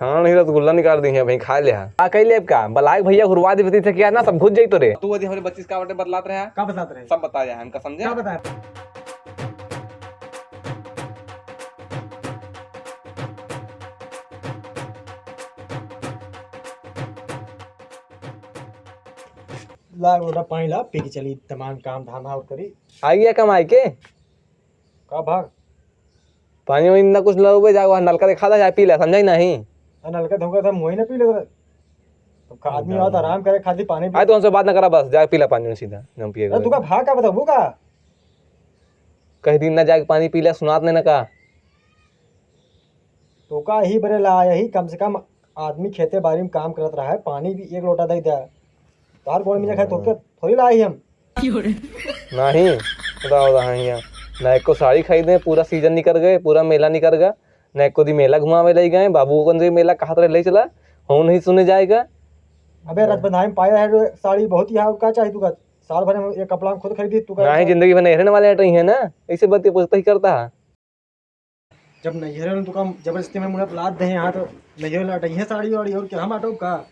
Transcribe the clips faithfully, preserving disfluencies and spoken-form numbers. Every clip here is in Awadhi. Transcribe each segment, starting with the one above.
हाँ, नहीं रसगुल्ला निकाल दी है भाई, खा ले। हाँ। आ, कई लेब का? बलायक भैया हुरवा दे, बती थे क्या ना, सब घुस जाई तो रे। तू यदि हमरे बच्चीस का बाटे बतलात रहा। का बतलात रहे? सब बताया है हमका, समझे? का बताया? ला, लोटा पानी ला, पी के चली, तमाम काम धाम और करी। आई गया कमाई के? का भाग? पानी वानी ना कुछ लउबे, जाओ, नलका देखा था, जाए पी ले, समझाई नहीं? आ, नलका धोखा था, मुँह ही ना पी ले। तो का आदमी आवत आराम करे खातिर पानी पी। आए तो हमसे बात ना करा, बस जाए पी ले पानी सीधा, हम पिए अरे, तू का भाग का बताबू का? कह दिन ना जाके पानी पी ले, सुनात नहीं ना का? तो का ही बरे ला, यही कम से कम आदमी खेते बारी में काम करत रहा है, पानी भी एक लोटा दे दे। तार गोड़ में खाए तो के थोड़ी लाई हम। नहीं, बताओ, बताओ, हियाँ ना एको साड़ी खरीदे, पूरा सीजन निकल गए, पूरा मेला निकल गया, ना एको दी मेला घुमावे ले गए, बाबू कौन से मेला कहाँ तरह ले चला, हम नहीं सुने जाएगा। अबे, रथ बंधाई में पाया है जो साड़ी बहुत ही, हाँ, का चाहिए तू का? साल भर में एक कपड़ा हम खुद खरीदी, तू का नहीं, साड़ी? जिंदगी भर नहीं रहने वाले हट रही है ना, ऐसे बात ये पूछता ही करता है। जब नैहरे वाले तुका जबरदस्ती में मुड़े लाद दे यहाँ, तो नैहरे वाले अटइहे साड़ी वाड़ी, और क्या हम अटो का?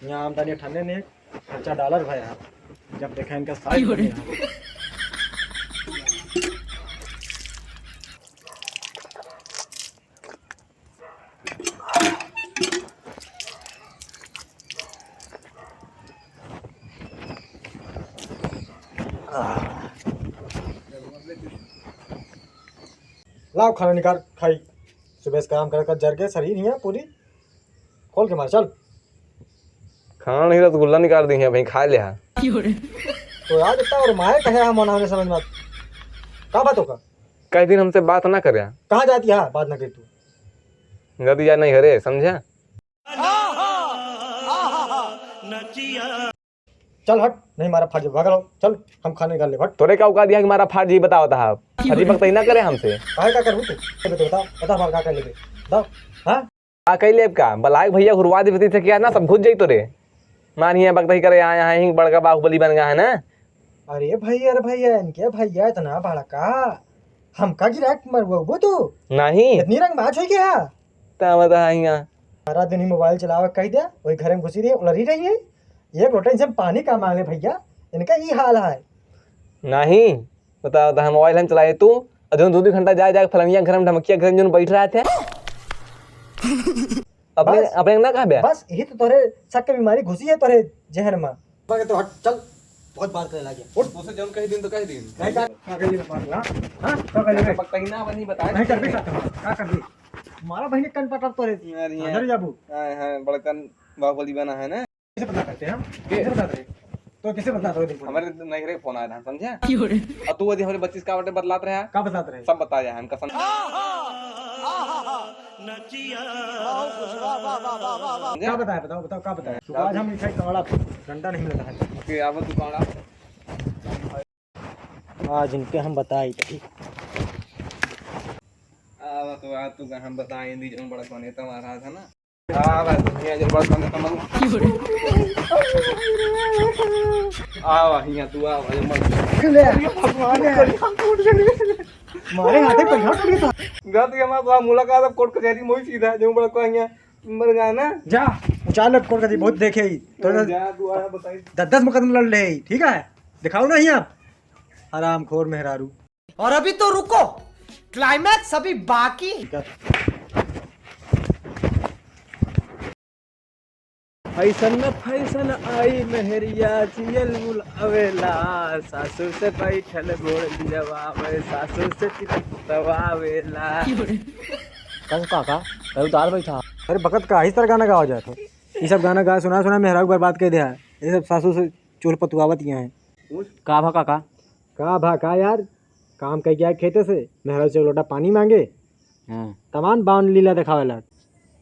यहाँ आमदनी अठाने ने खर्चा डॉलर भय है। जब देखा इनका साड़ी क्यों रे? पहने हैं। लाओ खाना निकाल, खाई। सुबह से काम कर कर जर के शरीर हियाँ पूरी खोल के मार, चल। खाना नहीं, रसगुल्ला निकाल दी है भाई, खा ले हा। तो यार, इतना और माए कहे हम मना होने समझ मत। का बात होगा? कई दिन हमसे बात ना करे। कहाँ जाती है बात ना करी तू? गदी जा नहीं हरे, समझा? चल हट, नहीं मारा फाट जी, भाग लो, चल, हम खाने निकाल ले, हट। तोरे का औकात दिया कि मारा फाट जी, बताओ ता। अजी बकतई ना करे हमसे। काहे का करबू तू? ये तो बताओ, बता हमार का कर लेबे? बताओ, हाँ? का कई लेब का? बलायक भैया हुरवा दे, बती थे क्या ना, सब घुस जाई तोरे। मार हियाँ बकतई करे, आया है हिंग बड़का बाहुबली बन गया है ना। अरे भैया, अरे भैया, इनके भैया इतना बड़का, हमका गिराक मरवाबू तू? नहीं। इतनी रंगबाज हो गया? ता बता हियाँ। सारा दिन ही मोबाइल चलावे कह दे, वही घर में घुसी रही, उलरी रही है। एक लोटा इनसे पानी का मांगे भैया, इनका ई हाल है। नहीं, बताओ तो हम मोबाइल हम चलाए तू, और जो दो दो घंटा जाए जाए फलनिया घर में ढमकिया घर में जो बैठ रहा थे। अपने, बस। अपने ना कहबे। बस यही तो तोरे शक के बीमारी घुसी है तोरे जहन में। बाकी तो हट, चल, बहुत बात करे लागे। उठ। तुझसे जौन कही दिन तो कही दिन। नहीं का, का कही दिन बात, हाँ? हाँ, का कही दिन? बकतई ना बनी, बताए नहीं तो कर भी नहीं। सकता हूँ, का कर भी? मारा बहिनी कन पटक तोरे। अरे अंदर यार। जाबू। हाँ, हाँ, बड़कन बाहुबली बना है ना? कैसे बदला करते हैं हम? के? कैसे बदला रहे? तो कैसे बदला रहे हो? हमारे नैहरे फोन आया था, समझे? क्यों रे? और तू यदि हमारे बच्चीस का बाटे बतलात रहा? का बतलात रहे? सब बताया है, हमका समझ। समझे? का बताया? बताओ, बताओ, का बताया? तू आज हम इसे कमला डंडा नहीं मिला था। ओके, अब तू कमला। आज इनके हम बताई, ठीक? आवा तो, आ तू का हम बताई, दी जौन बड़ा कोने तुम्हारा था ना। आ भाई, दुनिया जब बात करने का मन। आवा, हियाँ तू आवा, ये मत। ले। अरे भगवान, ले। करी हम टूट गए। मारे हाथे पैसा टूट गया। गलत के हमारा मुलाकात अब कोर्ट कचहरी में हुई सीधा, जो बड़ा को हियाँ मर गया ना। जा, उचाल अब कोर्ट कचहरी बहुत देखे ही। तो जा, तू आया बताई। दस दस मुकदमा लड़ ले ही, ठीक है? दिखाओ ना हियाँ। हरामखोर मेहरारू। और अभी तो रुको, climax अभी बाकी। फैशन में फैशन आई मेहरिया, जियल मुल अवेला, सासुर से बैठल गोड़ दियवावे, सासुर से तिलक दवावेला। कस काका, कहीं उतार बैठा। अरे बकत का, इस तरह गाना गावा जात है? ये सब गाना गा सुना सुना मेहरारू बर्बाद कर दिया है। ये सब सासुर से चूल्ह पतुआवत यहाँ है। का भा काका? का भा का यार, काम कई के आए खेते से, मेहरारू से लोटा पानी मांगे। हाँ। तमान बावन लीला देखावेला।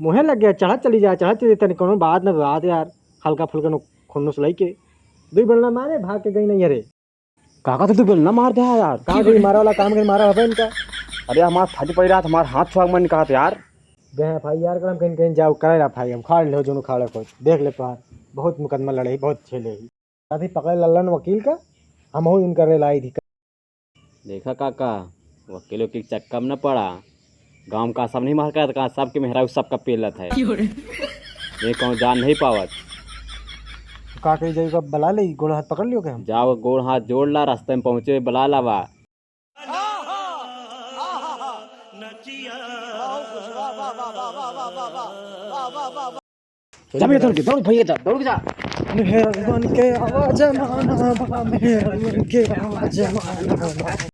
मुँहे लग गया, चढ़त चली जाए, चढ़त चली जाए, तनी कोनो बात न बात यार, हल्का फुल्का नु-, खुन्नुस लई के। दुई बेलना मारे, भाग के गई नहीं अरे। काका तो तू बेलना मार दे यार। का गई मारा वाला काम के मारा हबे इनका। अरे हमार फट पड़ी रहा, हमार हाथ छुआ मन कहा यार। गए भाई यार, कहीं कहीं जाओ, करे रहा भाई, हम खाड़ ले हो, जोनो खाड़े को देख ले तोहार, बहुत मुकदमा लड़े ही, बहुत झेले ही। अभी पकड़ ललन वकील का, हमहू इनका रेलाई थी। देखा काका, वकील वकील चक्कर में न पड़ा। गाँव का सब नहीं महकत का, सबके मेहरारू सबका पेलत है। ये कौन जान नहीं पावत। का कही जाई, बा बला ले, गोड़ हाथ पकड़ लियो के हम? जाओ, गोड़ हाथ जोड़ ला, रास्ते में पहुँचे, बला लावा। जा भैया, दौड़ के, दौड़ भैया, जा, दौड़ के जा। मेहरवन के आवा जमाना बा, मेहरवन के आवा जमाना बा।